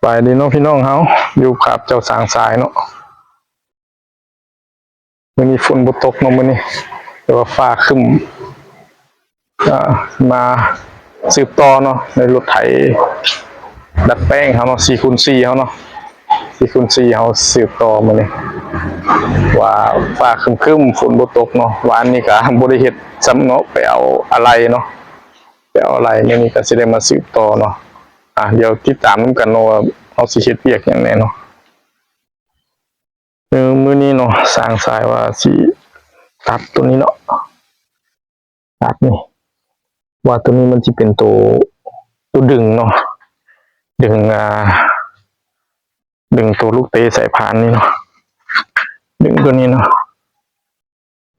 ບາຍດີເນາະພີ່ນ້ອງເຮົາ ຢູ່ກັບເຈົ້າສາງຊາຍເນາະ. ມື້ນີ້ຝົນບໍ່ຕົກເນາະມື້ນີ້ ແຕ່ວ່າຟ້າຄຶ້ມ. ກະມາສືບຕໍ່ເນາະ ໃນລົດໄຖດັດແປງເຮົາເນາະ ສີ່ຄູນສີ່ເຮົາເນາະ ສີ່ຄູນສີ່ເຮົາສືບຕໍ່ມື້ນີ້ ວ່າຟ້າຄຶ້ມໆ ຝົນບໍ່ຕົກເນາະ. ວານນີ້ກະບໍ່ໄດ້ເຮັດຊ້ຳເນາະ ໄປເອົາອາໄຫຼ່ເນາະ ໄປເອົາອາໄຫຼ່. ມື້ນີ້ກະຊິໄດ້ມາສືບຕໍ່ເນາະ. ອາ ດຽວຕິດຕາມນຳກັນເນາະ ວ່າເຮົາຊິເຮັດວຽກຫຍັງແດ່ເນາະ. ເອີ ມື້ນີ້ເນາະ ຊ່າງຊາຍວ່າຊິຕັດໂຕນີ້ເນາະ ຕັດນີ້ ວ່າໂຕນີ້ມັນຊິເປັນໂຕ ໂຕດຶງເນາະ ດຶງ ອ່າ ດຶງໂຕລູກເຕະສາຍພານນີ້ເນາະ ດຶງໂຕນີ້ເນາະ.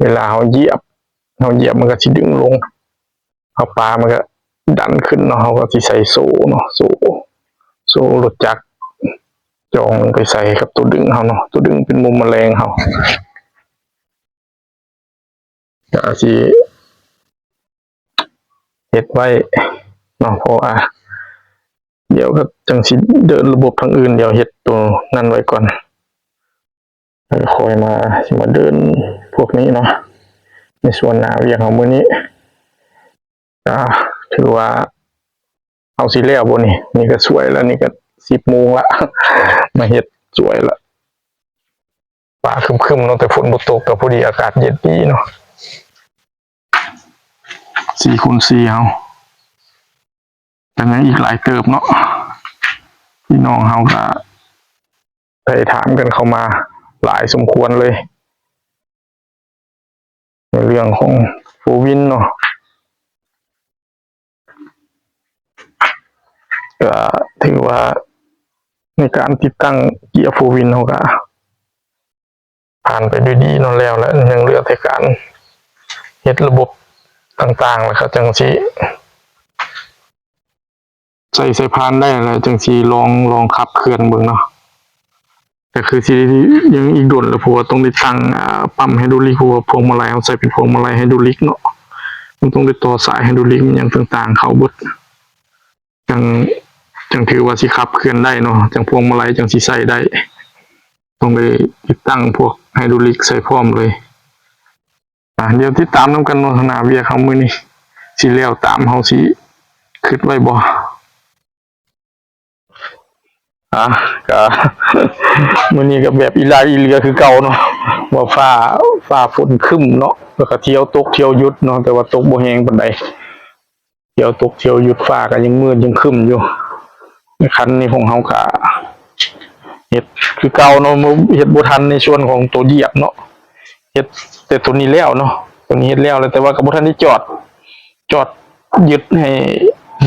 ເວລາເຮົາຢຽບ ເຮົາຢຽບມັນກະຊິດຶງລົງ ເຮົາປາມັນກະດັນຂຶ້ນເນາະ. ເຮົາກະຊິໃສ່ໂສ້ເນາະ ໂສ້ ໂສ້ລົດຈັກ ຈອງໄປໃສ່ກັບໂຕດຶງເຮົາເນາະ ໂຕດຶງເປັນມຸມມະແລງເຮົາ. ກະຊິເຮັດໄວ້ເນາະ ເພາະວ່າ ດຽວກະຈັ່ງຊິເດີນລະບົບທາງອື່ນ ດຽວເຮັດໂຕນັ້ນໄວ້ກ່ອນ. ຄ່ອຍມາ ຊິມາເດີນພວກນີ້ເນາະ ໃນສ່ວນໜ້າວຽກເຮົາມື້ນີ້. ກະຖືວ່າເຮົາຊິແລ້ວບໍ່ນີ້? ນີ້ກະສວຍແລ້ວ ນີ້ກະສິບໂມງລະ ມາເຮັດສວຍລະ. ຟ້າຄຶ້ມໆເນາະ ແຕ່ຝົນບໍ່ຕົກ ກະພໍດີອາກາດເຢັນດີເນາະ. ສີ່ຄູນສີ່ເຮົາ ກະຍັງອີກຫຼາຍເຕີບເນາະ. ພີ່ນ້ອງເຮົາກະໄດ້ຖາມກັນເຂົ້າມາຫຼາຍສົມຄວນເລີຍ ໃນເລື່ອງຂອງໂຟວີນເນາະ. ກະຖືວ່າໃນການຕິດຕັ້ງເກຍໂຟວີນເຮົາກະ ຜ່ານໄປດ້ວຍດີເນາະ ແລ້ວ ແລະ ຍັງເຫຼືອແຕ່ການເຮັດລະບົບຕ່າງໆ ແລ້ວກະຈັ່ງຊິໃສ່ສາຍພານໄດ້ ແລ້ວຈັ່ງຊິລອງ ລອງຂັບເຄື່ອນເບິ່ງເນາະ. ກະຄືຊິຍັງອີກດົນແຫຼະ ເພາະວ່າຕ້ອງໄດ້ຕັ້ງ ອ່າ ປ້ຳໄຮໂດຣລິກ ເພາະວ່າພວງມາໄລເຮົາໃຊ້ເປັນພວງມາໄລໄຮໂດຣລິກເນາະ ມັນຕ້ອງໄດ້ຕໍ່ສາຍໄຮໂດຣລິກ ຫຍັງຕ່າງໆເຂົ້າເບິດ ຈັ່ງ ຈັ່ງຖືວ່າຊິຂັບເຄື່ອນໄດ້ເນາະ ຈັ່ງພວງມາໄລຈັ່ງຊິໃຊ້ໄດ້. ຕ້ອງໄດ້ຕິດຕັ້ງພວກໄຮໂດຣລິກໃສ່ພ້ອມເລີຍ. ອາ ດຽວຕິດຕາມນຳກັນເນາະ ໜ້າວຽກເຮົາມື້ນີ້ຊິແລ້ວຕາມເຮົາຊິຄິດໄວ້ບໍ່. ອາ ກະມື້ນີ້ກະແບບອີ່ຫຼ້າອີ່ເຫຼືອຄືເກົ່າເນາະ ວ່າຟ້າ ຟ້າຝົນຄຶ້ມເນາະ ແລ້ວກະທ່ຽວຕົກທ່ຽວຢຸດເນາະ ແຕ່ວ່າຕົກບໍ່ແຮງປານໃດ. ທ່ຽວຕົກທ່ຽວຢຸດ ຟ້າກະຍັງມືດຍັງຄຶ້ມຢູ່. ໃນຄັນນີ້ຂອງເຮົາກະເຮັດຄືເກົ່າເນາະ ເຮັດບໍ່ທັນໃນສ່ວນຂອງໂຕຢຽບເນາະ ເຮັດແຕ່ໂຕນີ້ແລ້ວເນາະ ໂຕນີ້ເຮັດແລ້ວແລ້ວ ແຕ່ວ່າກະບໍ່ທັນໄດ້ຈອດ ຈອດຍຶດໃຫ້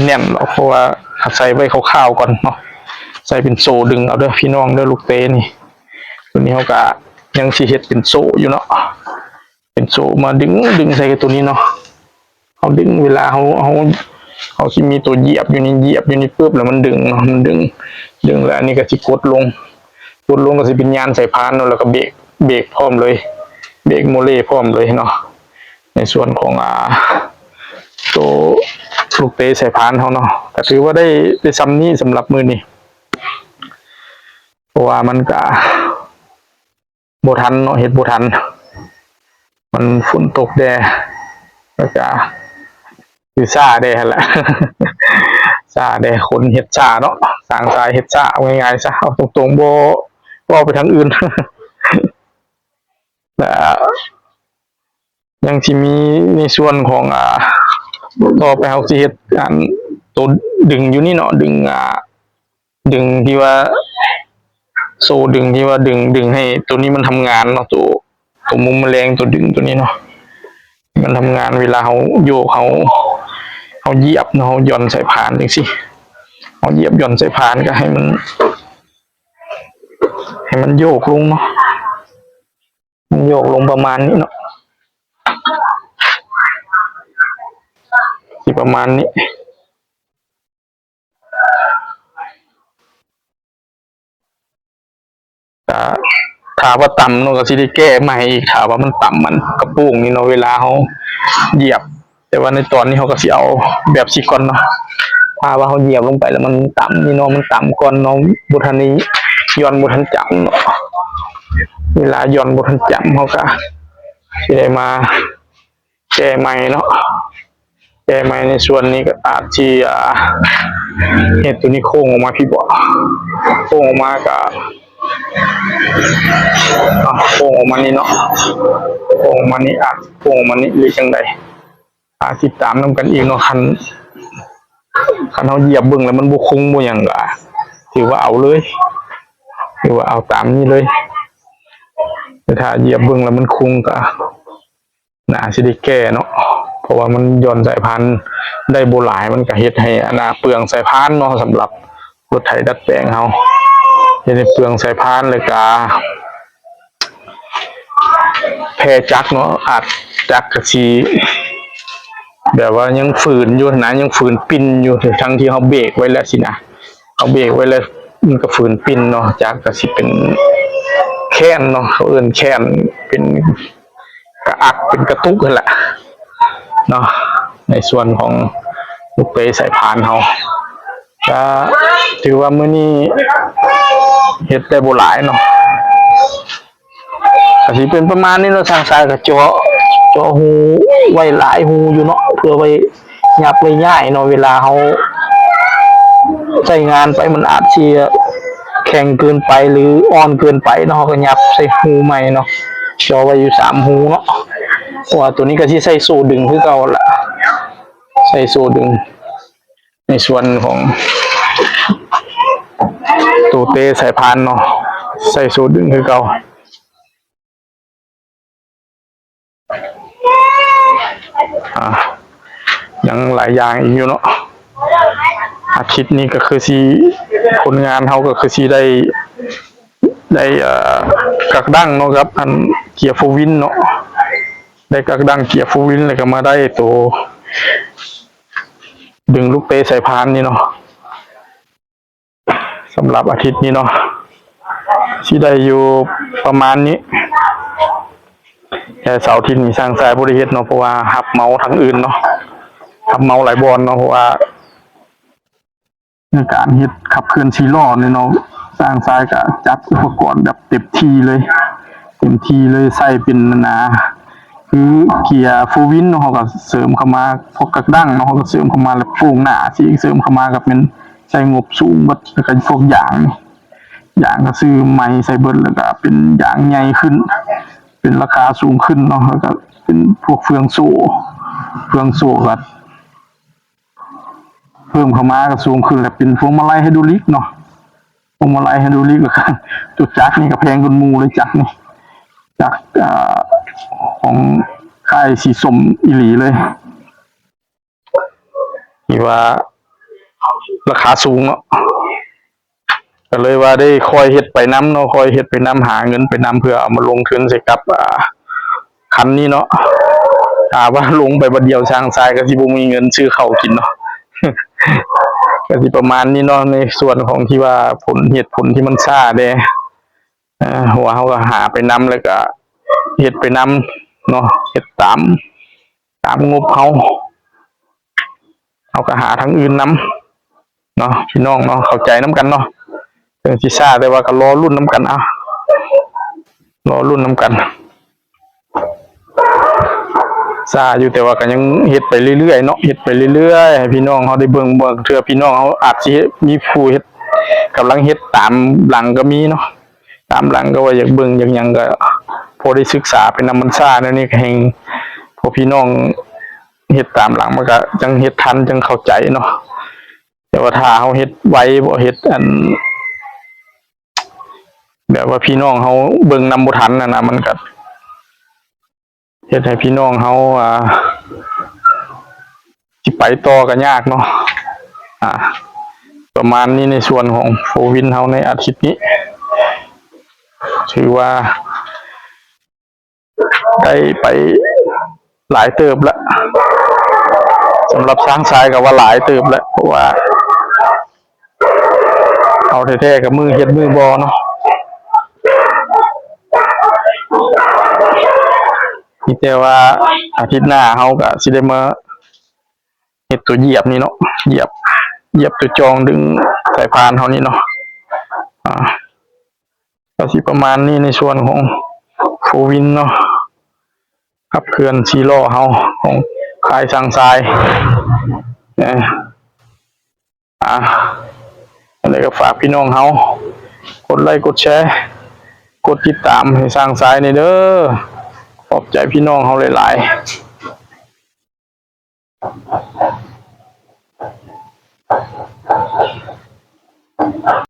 ແໜ້ນດອກ ເພາະວ່າອາໄສໄວ້ຄ່າວໆກ່ອນເນາະ ໃສ່ເປັນໂສ້ດຶງເອົາເດີພີ່ນ້ອງເດີ ລູກເຕະນີ້. ໂຕນີ້ເຮົາກະຍັງຊິເຮັດເປັນໂສ້ຢູ່ເນາະ ເປັນໂສ້ມາດຶງ ດຶງໃສ່ກັບໂຕນີ້ເນາະ. ເຮົາດຶງ ເວລາເຮົາ ເຮົາ ເຮົາຊິມີໂຕຢຽບຢູ່ນີ້ ຢຽບຢູ່ນີ້ປຶບ ແລ້ວມັນດຶງເນາະ ມັນດຶງ ດຶງແລ້ວອັນນີ້ກະຊິກົດລົງ ກົດລົງກະຊິເປັນຍານສາຍພານເນາະ ແລ້ວກະເບຣກ ເບຣກພ້ອມເລີຍ ເບຣກໂມເລພ້ອມເລີຍເນາະ. ໃນສ່ວນຂອງ ອາ ໂຕລູກເຕະສາຍພານເຮົາເນາະ ກະຖືວ່າໄດ້ ໄດ້ຊ່ຳນີ້ສຳລັບມື້ນີ້ ເພາະວ່າມັນກະ ບໍ່ທັນເນາະ ເຮັດບໍ່ທັນ ມັນຝົນຕົກແດ່ ແລ້ວກະຄືຊ້າແດ່ຫັ້ນແຫຼະ ຊ້າແດ່ ຄົນເຮັດຊ້າເນາະ ຊ່າງຊາຍເຮັດຊ້າ ເອົາງ່າຍໆຊະ ເອົາຕົງໆ ບໍ່ເວົ້າໄປທາງອື່ນ. ແລ້ວຍັງຊິມີໃນສ່ວນຂອງ ອາ ຕໍ່ໄປເຮົາຊິເຮັດອັນໂຕດຶງຢູ່ນີ້ເນາະ ດຶງ ອາ ດຶງທີ່ວ່າ ໂສ້ດຶງທີ່ວ່າດຶງ ດຶງໃຫ້ໂຕນີ້ມັນທຳງານເນາະ ໂຕ ໂຕມຸມມະແລງ ໂຕດຶງໂຕນີ້ເນາະ ມັນທຳງານ ເວລາເຮົາໂຍກ ເຮົາ ເຮົາຢຽບເນາະ ເຮົາຢ່ອນສາຍພານຈັ່ງຊີ້ ເຮົາຢຽບຢ່ອນສາຍພານກະໃຫ້ມັນ ໃຫ້ມັນໂຍກລົງເນາະ ມັນໂຍກລົງປະມານນີ້ເນາະ ຊິປະມານນີ້. ກະຖ້າວ່າຕຳເນາະ ກະຊິໄດ້ແກ້ໃໝ່ອີກ ຖ້າວ່າມັນຕຳອັນກະໂປງນີ້ເນາະ ເວລາເຮົາຢຽບ ແຕ່ວ່າໃນຕອນນີ້ເຮົາກະຊິເອົາແບບຊີ້ກ່ອນເນາະ ຖ້າວ່າເຮົາຢຽບລົງໄປແລ້ວມັນຕຳນີ້ເນາະ ມັນຕຳກ່ອນເນາະ ບໍ່ທັນໄດ້ຢ່ອນ ບໍ່ທັນຈຳເນາະ ເວລາຢ່ອນບໍ່ທັນຈຳ ເຮົາກະຊິໄດ້ມາແກ້ໃໝ່ເນາະ ແກ້ໃໝ່ໃນສ່ວນນີ້ກະອາດຊິ ອ່າ ເຮັດໂຕນີ້ໂຄ້ງອອກມາພີ້ບໍ ໂຄ້ງອອກມາກະ ອ່າ ໂຄ້ງອອກມານີ້ເນາະ ໂຄ້ງອອກມານີ້ ອາດໂຄ້ງອອກມານີ້ ຫຼືຈັ່ງໃດ ອ່າ ຕິດຕາມນຳກັນອີກເນາະ ຄັນ ຄັນເຮົາຢຽບເບິ່ງແລ້ວມັນບໍ່ຄົງບໍ່ຫຍັງກະ ຖືວ່າເອົາເລີຍ ຖືວ່າເອົາຕາມນີ້ເລີຍ ແຕ່ຖ້າຢຽບເບິ່ງແລ້ວມັນຄົງກະ ໜ້າຊິໄດ້ແກ້ເນາະ ເພາະວ່າມັນຢ່ອນສາຍພານໄດ້ບໍ່ຫຼາຍ ມັນກະເຮັດໃຫ້ ອັນນ່າ ເປືອງສາຍພານເນາະ ສຳລັບລົດໄຖດັດແປງເຮົາ ເຮັດໃຫ້ເປືອງສາຍພານ ແລ້ວກະແພ້ຈັກເນາະ ອາດຈັກກະຊິແບບວ່າຍັງຝືນຢູ່ຫັ້ນນະ ຍັງຝືນປິ່ນຢູ່ ທັງທີ່ເຮົາເບຣກໄວ້ແລ້ວຊີ້ນະ ເຮົາເບຣກໄວ້ແລ້ວ ມັນກະຝືນປິ່ນເນາະ ຈັກກະຊິເປັນແຄນເນາະ ເຂົາເອີ້ນແຄນ ເປັນກະອັກ ເປັນກະຕຸກຫັ້ນແຫຼະເນາະ ໃນສ່ວນຂອງລູກເຕະສາຍພານເຮົາ ກະຖືວ່າມື້ນີ້ເຮັດໄດ້ບໍ່ຫຼາຍເນາະ. ກະຊິເປັນປະມານນີ້ເນາະ ຊ່າງຊາຍກະເຈາະ ເຈາະຮູໄວ້ຫຼາຍຮູຢູ່ເນາະ ເພື່ອໄວ້ຫຍັບໄວ້ຍ້າຍເນາະ ເວລາເຮົາໃຊ້ງານໄປ ມັນອາດຊິແຂງເກີນໄປ ຫຼື ອ່ອນເກີນໄປເນາະ ເຮົາກະຫຍັບໃສ່ຮູໃໝ່ເນາະ ເຈາະໄວ້ຢູ່ສາມຮູເນາະ ເພາະວ່າໂຕນີ້ກະຊິໃສ່ໂສ້ດຶງຄືເກົ່າຫັ້ນລະ ໃສ່ໂສ້ດຶງ. ໃນສ່ວນຂອງໂຕເຕະສາຍພານເນາະ ໃສ່ໂສ້ດຶງຄືເກົ່າ ອ່າ ຍັງຫຼາຍຢ່າງອີກຢູ່ເນາະ ອາທິດນີ້ກະຄືຊິ ຜົນງານເຮົາກະຄືຊິໄດ້ ໄດ້ ເອີ ກັກດັ້ງເນາະ ກັບອັນເກຍໂຟວິນເນາະ ໄດ້ກັກດັ້ງເກຍໂຟວິນ ແລ້ວກະມາໄດ້ໂຕ ດຶງລູກເຕະສາຍພານນີ້ເນາະ ສຳລັບອາທິດນີ້ເນາະ ຊິໄດ້ຢູ່ປະມານນີ້ ແຕ່ເສົາອາທິດນີ້ຊ່າງຊາຍບໍ່ໄດ້ເຮັດເນາະ ເພາະວ່າຮັບເໝົາທາງອື່ນເນາະ ຮັບເໝົາຫຼາຍບ່ອນເນາະ ເພາະວ່າ ໃນການເຮັດຂັບເຄື່ອນສີ່ລໍ້ນີ້ເນາະ ຊ່າງຊາຍກະຈັດອຸປະກອນແບບເຕັມທີ່ເລີຍ ເຕັມທີ່ເລີຍ ໃຊ້ເປັນອັນນ່າ ຄືເກຍໂຟວິນເນາະ ເຮົາກະເສີມເຂົ້າມາ ພວກກັກດັ້ງເນາະ ເຮົາກະເສີມເຂົ້າມາ ແລ້ວໂປ່ງໜ້າຊິເສີມເຂົ້າມາ ກະແມ່ນໃຊ້ງົບສູງເບິດ ແລ້ວກະພວກຢາງ ຢາງກະຊື້ໃໝ່ໃສ່ເບິດ ແລ້ວກະເປັນຢາງໃຫຍ່ຂຶ້ນ ເປັນລາຄາສູງຂຶ້ນເນາະ ແລ້ວກະເປັນພວກເຟືອງໂສ້ ເຟືອງໂສ້ກະ ເພີ່ມເຂົ້າມາກະສູງຂຶ້ນ ແລ້ວເປັນພວງມາໄລໄຮໂດຣລິກເນາະ ພວງມາໄລໄຮໂດຣລິກ ແລ້ວກະຕົວຈັກນີ້ກະແພງກວ່າໝູ່ເລີຍ ຈັກນີ້ ຈັກ ເອີ ຂອງຄ້າຍສີສົ້ມອີ່ຫຼີເລີຍ ທີ່ວ່າລາຄາສູງເນາະ ກະເລີຍວ່າໄດ້ຄ່ອຍເຮັດໄປນຳເນາະ ຄ່ອຍເຮັດໄປນຳ ຫາເງິນໄປນຳ ເພື່ອເອົາມາລົງທຶນໃສ່ກັບ ອ່າ ຄັນນີ້ເນາະ ຖ້າວ່າລົງໄປບາດດຽວ ຊ່າງຊາຍກະຊິບໍ່ມີເງິນຊື້ເຂົ້າກິນເນາະ ກະຊິປະມານນີ້ເນາະ ໃນສ່ວນຂອງທີ່ວ່າຜົນ ເຫດຜົນທີ່ມັນຊ້າແດ່ ເອີ ເພາະວ່າເຮົາກະຫາໄປນຳ ແລ້ວກະເຮັດໄປນຳເນາະ ເຮັດຕາມ ຕາມງົບເຮົາ ເຮົາກະຫາທາງອື່ນນຳເນາະ ພີ່ນ້ອງເນາະ ເຂົ້າໃຈນຳກັນເນາະ ເຖິງຊິຊ້າ ແຕ່ວ່າກະລໍລຸ້ນນຳກັນ ເອົາ ລໍລຸ້ນນຳກັນ ຊ້າຢູ່ ແຕ່ວ່າກະຍັງເຮັດໄປເລື້ອຍໆເນາະ ເຮັດໄປເລື້ອຍໆ ໃຫ້ພີ່ນ້ອງເຮົາໄດ້ເບິ່ງ ບາງເທື່ອພີ່ນ້ອງເຮົາອາດຊິມີຜູ້ເຮັດ ກຳລັງເຮັດຕາມຫຼັງກະມີເນາະ ຕາມຫຼັງກະວ່າຢາກເບິ່ງຢາກຫຍັງ ກະພໍໄດ້ສຶກສາໄປນຳ ມັນຊ້າແນວນີ້ ກະແຮ່ງພວກພີ່ນ້ອງເຮັດຕາມຫຼັງ ມັນກະຈັ່ງເຮັດທັນ ຈັ່ງເຂົ້າໃຈເນາະ ແຕ່ວ່າຖ້າເຮົາເຮັດໄວ ບໍ່ເຮັດອັນ ແບບວ່າພີ່ນ້ອງເຮົາເບິ່ງນຳບໍ່ທັນຫັ້ນນະ ມັນກະເຮັດໃຫ້ພີ່ນ້ອງເຮົາ ອ່າ ຊິໄປຕໍ່ກະຍາກເນາະ ອ່າ ປະມານນີ້ ໃນສ່ວນຂອງໂຟວິນເຮົາໃນອາທິດນີ້ ຖືວ່າໄດ້ໄປຫຼາຍເຕີບລະ ສຳລັບຊ່າງຊາຍກະວ່າຫຼາຍເຕີບລະ ເພາະວ່າ ເອົາແທ້ໆກະມືເຮັດມືບໍ່ເນາະ ມີແຕ່ວ່າອາທິດໜ້າເຮົາກະຊິໄດ້ມາເຮັດໂຕຢຽບນີ້ເນາະ ຢຽບ ຢຽບຕົວຈອງດຶງສາຍພານເຮົານີ້ເນາະ. ອ່າ ກໍຊິປະມານນີ້ໃນສ່ວນຂອງໂຟວິນເນາະ ຂັບເຄື່ອນສີ່ລໍ້ເຮົາຂອງຄ້າຍຊ່າງຊາຍ. ເອີ ອ່າ ອັນໃດກໍຝາກພີ່ນ້ອງເຮົາກົດໄລກົດແຊ ກົດຕິດຕາມໃຫ້ຊ່າງຊາຍແດ່ເດີ. ຂອບໃຈພີ່ນ້ອງເຮົາຫຼາຍໆ.